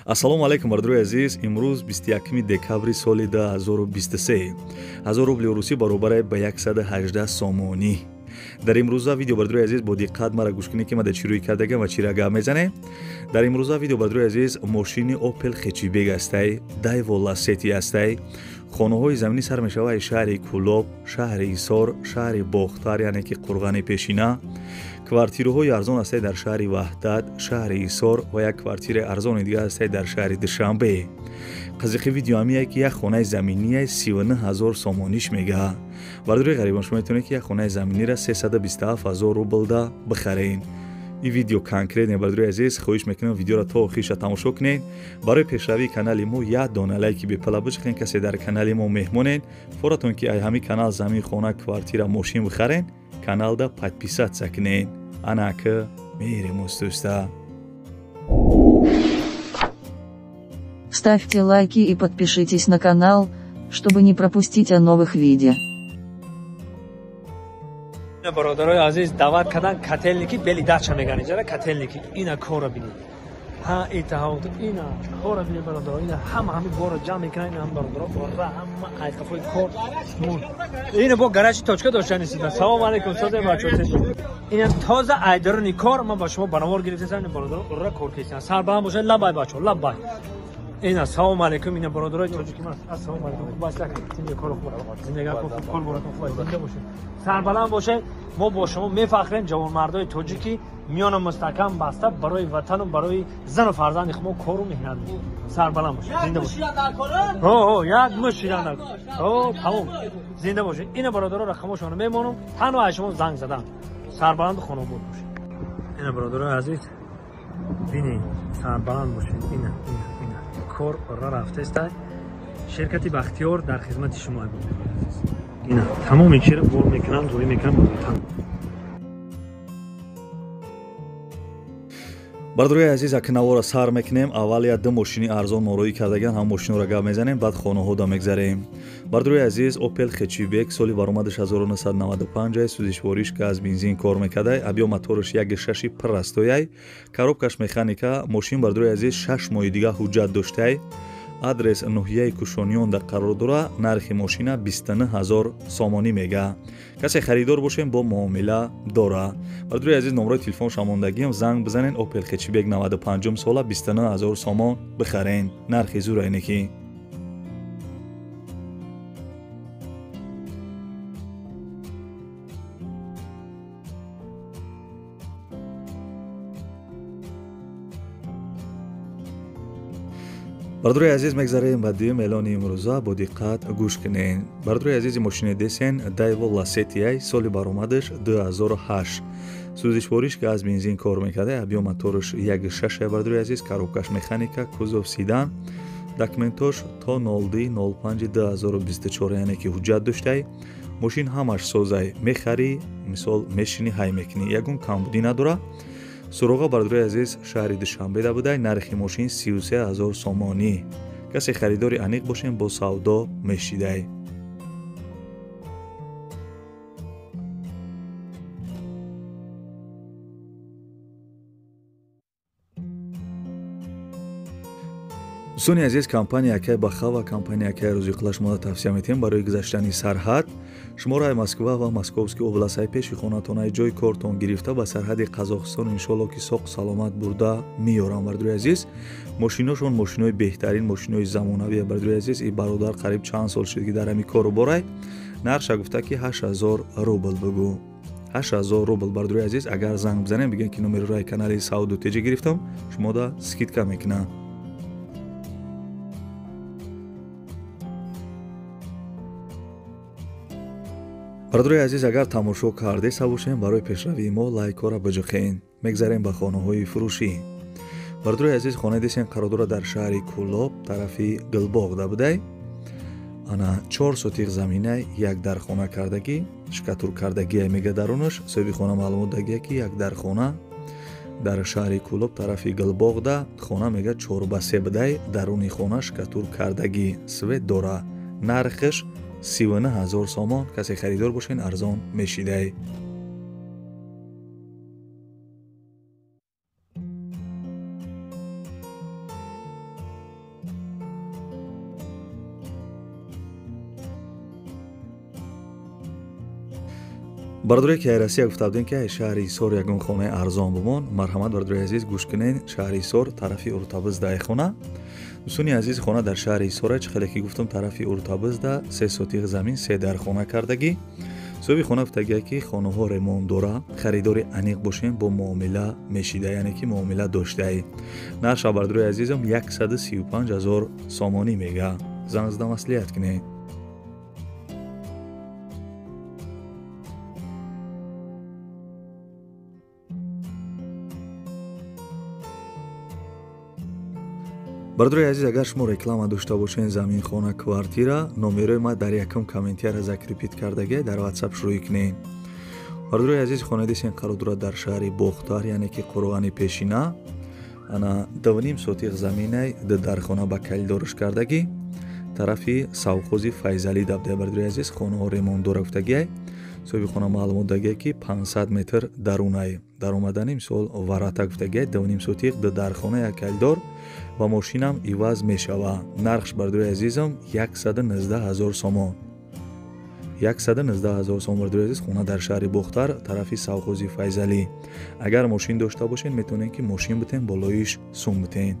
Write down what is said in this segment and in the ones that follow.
Ассалому алайкум, бародарои азиз. Имрӯз 21 декабри соли 2023. 1000 рубли русӣ баробар ба 118 сомонӣ. Дар имрӯза видео, бародарои азиз, бо диққат мара гӯш кунед, ки ма дар чӣ рӯй кардагам ва чӣ гап мезанем. Дар имрӯза видео, бародарои азиз, мошини Opel Hatchback ҳастай, Daewoo Lacetti ҳастай. Хонаҳои заминӣ сар мешавад аз шаҳри Кӯлоб, шаҳри Ҳисор, шаҳри Бохтар, яъне ки Қурғани пешина. Квартираҳои арзон ҳастай дар шаҳри Ваҳдат, шаҳри Ҳисор ва як квартираи арзони дигар ҳастай дар шаҳри Душанбе. Қызиқи видео ҳамие ки як хонаи заминие 39 000 сомониш мега. Бародарои ғарибон, шумо метавонед ки як хонаи заминиро 327 000 рублда бихаред. Ин видео конкретне, бародарои азиз, хоҳиш мекунам видеоро то охириша тамошо кунед. Барои пешравии канали мо як дона лайки бепала бичиқен. Касе дар канали мо меҳмонед, форатон ки ай ҳамин канал замин, хона, квартира, мошин бихарен, каналда подписаться кунед. Анака мерем устуста. Ставьте лайки и подпишитесь на канал, чтобы не пропустить о новых видео. Бародарои азиз, даъват кардан котельники бели дача меган иҷара котельники. Ина кора бинед. Ҳа, итаҳо ина кора бинед, бародаро. Ина ҳама ҳами борро ҷамъ мекунанд, ина ҳам бародаро ора ҳама айқафои кор. Ина бо гаражи точка доштан истида. Салом алейкум, созе бачо. Ина тоза айдарони кор ман ба шумо банавор гирифтасам, ина бародаро ора кор кесидан. Сарбаланд бошед, лабай бачо, лабай. Ина салом алейкум, ина бародарои тоҷики ман. Ассалому алейкум. Хуб аст, зинда кор хуб. Зиндагӣ хуб, кор баракат хуб, зинда бошед. Сарбаланд бошед. Мо бо шумо мефахрем, ҷавонмардои тоҷики миёна мустаҳкам баста барои ватану барои зану фарзанди худ мо кору меҳнат мекунем. Сарбаланд бошед, зинда бошед. Ҳо, ҳо, як муш шидан дар. Ҳо, тамом. Зинда бошед. Ина бародаро рақамошонро мемонам, танҳо аз шумо занг задам. Сарбаланду хонобод бошед. Ина бародарои азиз, бинед, сарбаланд бошед. Ина, ина, ина. Кор ора рафтаста. Ширкати Бахтиёр дар хизмати шумо, азиз. Ина тамоми чиро бор мекунам, зӯрӣ мекунам. Бародарои азиз, аки навора сар мекунем. Аввал як ду мошини арзон мороӣ кардаган, ҳам мошинро гап мезанем, баъд хонаҳода мегзарем. Бародарои азиз, Opel Hatchback соли баромадаш 1995, сӯзишвориш газ, бензин кор мекардай, объём мотораш 1.6 пуррастояй, коробкаш механика. Мошин, бародарои азиз, 6 моҳи дига ҳуҷҷат доштай. Адрес ноҳияи Кушониёнда қарор дора. Нархи мошина 29 000 сомонӣ мега. Касе харидор бошем, бо муомила дора. Бародарои азиз, номрои телефонша мондагиам, занг бизанен. Opel Hatchback 95 сола 29 000 сомон бихарен. Нархи зура инеки. Бародарои азиз, мегзарем ба дуюм эълони имрӯза, бо диққат гӯш кунед. Бародарои азизи, мошини десен Daewoo Lacetti, соли баромадаш 2008, сӯзишвориш газ, бензин кор мекарда, объём мотораш 1.6, бародарои азиз, коробкаш механика, кузов седан, документош то 02.05.2024, яъне ки ҳуҷҷат доштай. Мошин ҳамаш созай, мехарӣ, мисол мешинӣ, ҳай мекунӣ, ягон камбудӣ надора. Суроға, бародарои азиз, шаҳри Душанбеда будай. Нархи мошин 33 000 сомонӣ. Касе харидори аниқ бошем, бо савдо мешидай. Дӯстони азиз, компания Акай Баха ва компания Акай Рӯзиқулаш мода тавсия метиҳем барои гузаштани сарҳад. Шуморо ай Москва ва Московский областҳои пеши хонатонаи ҷои кортон гирифта ба сарҳади Қазоқистон иншоалло ки соқ саломат бурда меёрам. Бародарои азиз, мошиношон мошинои беҳтарин, мошинои замонавия. Бародарои азиз, и бародар қариб чанд сол шуд ки дар ҳамин кору борай. Нархша гуфта ки 8000 рубл бугӯ. 8000 рубл, бародарои азиз, агар занг бизанем, бигӯем ки номери рои канали Сауду Теҷи гирифтам, шумода скидка мекунам. Бародарои азиз, агар тамошо кардеса бошем, барои пешравии мо лайкҳоро биҷиқен. Мегзарем ба хонаҳои фурӯшӣ. Бародарои азиз, хонаи десен қарор дорад дар шаҳри Кӯлоб, тарафи Гулбоғда будай. Ана 4 сотиқ замина, як дархона кардагӣ, шкатур кардагия мега дарунаш. Соҳиби хона маълумот дагия ки як дархона дар шаҳри Кӯлоб, тарафи Гулбоғда, хона мега 4 ба 3 будай, даруни хона шкатур кардагӣ, свет дора. Нархаш 39 000 сомон. Касе харидор бошен, арзон мешидай. Бародаре ки Россия гуфта будем, ки шаҳри Ҳисор ягон хонаи арзон бумон, марҳамат, бародари азиз, гӯш кунед. Шаҳри Ҳисор, тарафи Уртабизда хона. Дӯстони азиз, хона дар шаҳри Ҳисора, чӣ хеле ки гуфтам, тарафи Уртабизда, 3 сотиқ замин, 3 дар хона кардагӣ. Соҳиби хона гуфтагия, ки хонаҳо ремонт дора, харидори аниқ бошем, бо муомила мешида, яъне ки муомила доштаи. Нарша, бародари азизам, 135 000 сомонӣ мега. Занг зада маслиҳат кунед. Бародари азиз, агар шумо реклама дошта бошед, замин, хона, квартира, номерои ма дар якум комментияра закрепить кардагия, дар WhatsApp шурӯъ кунед. Бародари азиз, хонаи десен қарор дорад дар шаҳри Бохтар, яъне ки Қурғани пешина. Ана 2.5 сотиқ заминай, ду дархона ба калидорш кардагӣ, тарафи совхози Файзалӣ дабдая. Бародари азиз, хонаҳо ремонт дора гуфтагиай. Соҳиби хона маълумот дагия, ки 500 метр дарунай даромадани, мисол, варата гуфтагиай. 2.5 сотиқ, ду дархона, як калидор ва мошинам иваз мешава. Нархш, бародари азизам, 119 000 сомон, 119 000 сомон. Бародари азиз, хона дар шаҳри Бохтар, тарафи совхози Файзалӣ. Агар мошин дошта бошед, метавонед, ки мошин битен, болоиш сум битен.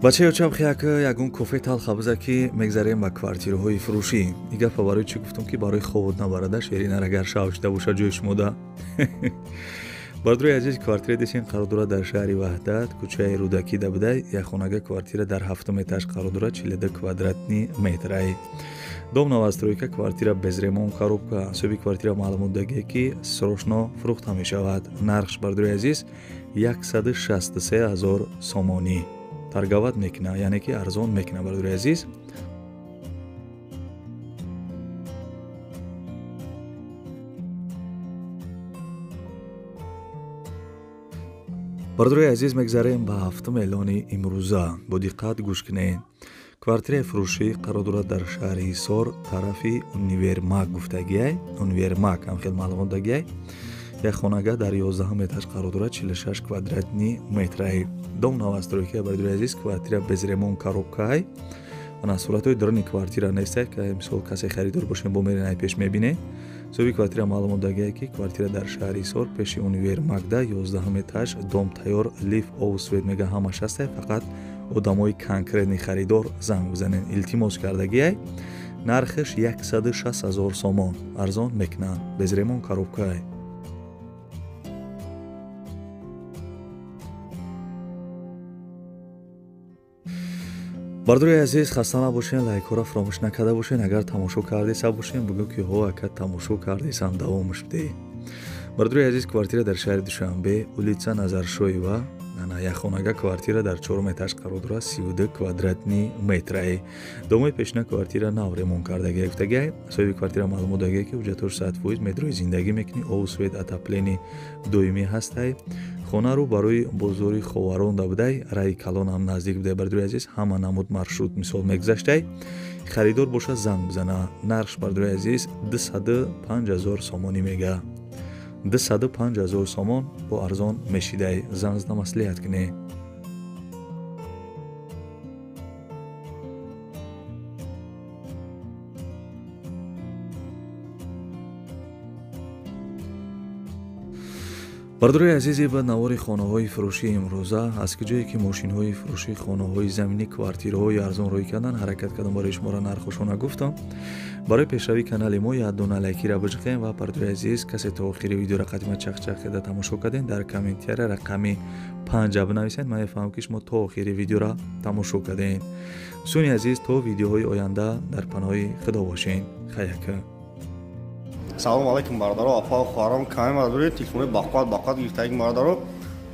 Бачаё, чабхи як ягон кофе талха биза, ки мегзарем ба квартираҳои фурӯшӣ. И гапа барои чӣ гуфтам? Ки барои хобот набарада шеринар, агар шав шуда бошад ҷои шумода. Бародари азиз, квартира десен қарор дорад дар шаҳри Ваҳдат, кӯчаи Рӯдакӣ да буда. Як хонага квартира дар ҳафтум этаж қарор дорад, 42 квадратный метрай. Дом новостройка, квартира без ремонт, коробка. Соҳиби квартира маълумот дагие, ки срочно фурӯхта мешавад. Нархш, бародари азиз, 163 000 сомонӣ. Торговать мекуна, яъне ки арзон мекуна, бародари азиз. Бародари азиз, мегзарем ба ҳафтум эълони имрӯза. Бо диққат гӯш кунед. Квартираи фурӯшӣ қарор дорад дар шаҳри Ҳисор, тарафи Универмаг гуфтагиай, Универмаг ҳам хел маълумот дагиай. Як хонага дар 11 этаж қарор дорад, 46 квадратный метрай. Дом новостройка, бародари азиз, квартира без ремонт, коробкаай. Ана суратҳои даруни квартира нестай, ки мисол касе харидор бошем, бо мерен ай пеш мебинед. Соҳиби квартира маълумот дагиай, ки квартира дар шаҳри Ҳисор, пеши Универмагда, 11 этаж, дом тайёр, лифт, ов, свет мега ҳамаш ҳастай, фақат одамои конкретный харидор занг бизанед, илтимос кардагиай. Нархаш 160 000 сомон, арзон мекунанд, без ремонт, коробкаай. Бародари азиз, хаста набошен, лайкҳоро фаромӯш накарда бошен. Агар тамошо кардеса бошен, бигӯ, ки ҳо, ака, тамошо кардесам, давомаш бидеҳ. Бародари азиз, квартира дар шаҳри Душанбе, улица Назаршоева, ана як хонага квартира дар чорум этаж қарор дорад, 32 квадратный метрай. Домои пешина квартира нав ремонт кардагия гуфтагиай. Соҳиби квартира маълумот дагия, ки ҳуҷҷатҳош 100%, метрои зиндагӣ мекунӣ, ов, свет, отопление доимӣ ҳастай. Хонаро барои бозори Ховарон да будай, раи калон ҳам наздик будай. Бародари азиз, ҳама намуд маршрут мисол мегузаштай. Харидор боша, занг бизана. Нархш, бародари азиз, 205 000 сомонӣ мега, 205 000 сомон, бо арзон мешидай. Занг зада маслиҳат кунед. Бародарои азизи, ба навори хонаҳои фурӯшии имрӯза, аз куҷое ки мошинҳои фурӯшӣ, хонаҳои заминӣ, квартираҳои арзон рӯй кардан, ҳаракат кардам, барои шуморо нархошона гуфтам. Барои пешравии канали мо як дона лайкира биҷиқем. Ва, бародарои азиз, касе то охири видеоро қатима чақчақ карда тамошо кардем, дар комментария рақами 5 бинависед, ман мефаҳмам, ки шумо то охири видеоро тамошо кардем. Дӯстони азиз, то видеоҳои оянда дар паноҳи худо бошед. Хаяка. Салом алейкум, бародаро, апа, хоҳарон, каме бародари телефони бақувват, бақувват гирифтаги бародаро,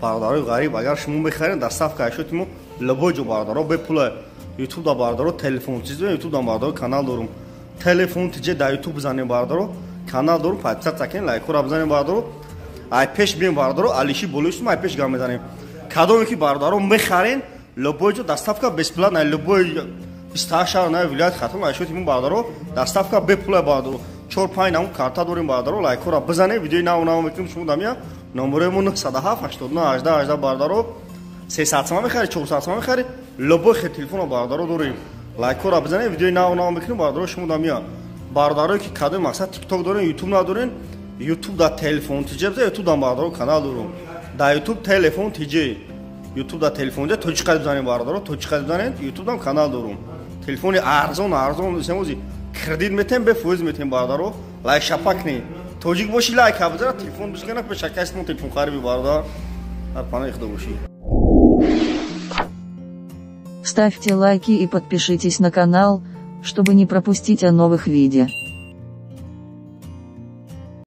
бародарои ғариб, агар шумо мехаред, доставка айшоти мо любой ҷо, бародаро, бепула. Ютуб да, бародаро, телефон чиз, ютуб да, бародаро, канал дорум, телефон тиҷе да ютуб бизанем, бародаро, канал дорум, подписаться кунед, лайкҳоро бизанем, бародаро, ай пеш бием, бародаро, алиши болои ай пеш гам мезанем. Кадоме ки, бародаро, мехарен, любой ҷо доставка бесплатно, любой 28 шаҳр на вилоят Хатлон айшоти мо, бародаро, доставка бепула, бародаро. 4-5 нам карта дорем, бародаро, лайкҳоро бизанем, видеои нав нав мекунем, шумо дамия. Номерои мо 907 89 18 18, бародаро. 300 сомон мехари, 400 сомон мехари, любой хел телефона бародаро дорем. Лайкора бизанед, видеои нав нав мекунем, бародаро шумо да меяд. Бародарое ки кадои мақсад тикток дорен, ютуб надорен, ютуб да телефон тиҷе бизан, ютуб да бародаро канал дорум. Да ютуб телефон тиҷе. Ютуб да телефон тиҷе, тоҷиқа бизанед бародаро, тоҷиқа бизанед, ютуб дам канал дорум. Телефони арзон, арзон, семози кредит метем, бе фоиз метем бародаро, лайк шапак не. Тоҷик боши лайк бизана, телефон бишкана, пешакастмон телефон хариби бародар. Дар паноҳи Худо бошӣ. Ставьте лайки и подпишитесь на канал, чтобы не пропустить о новых видео.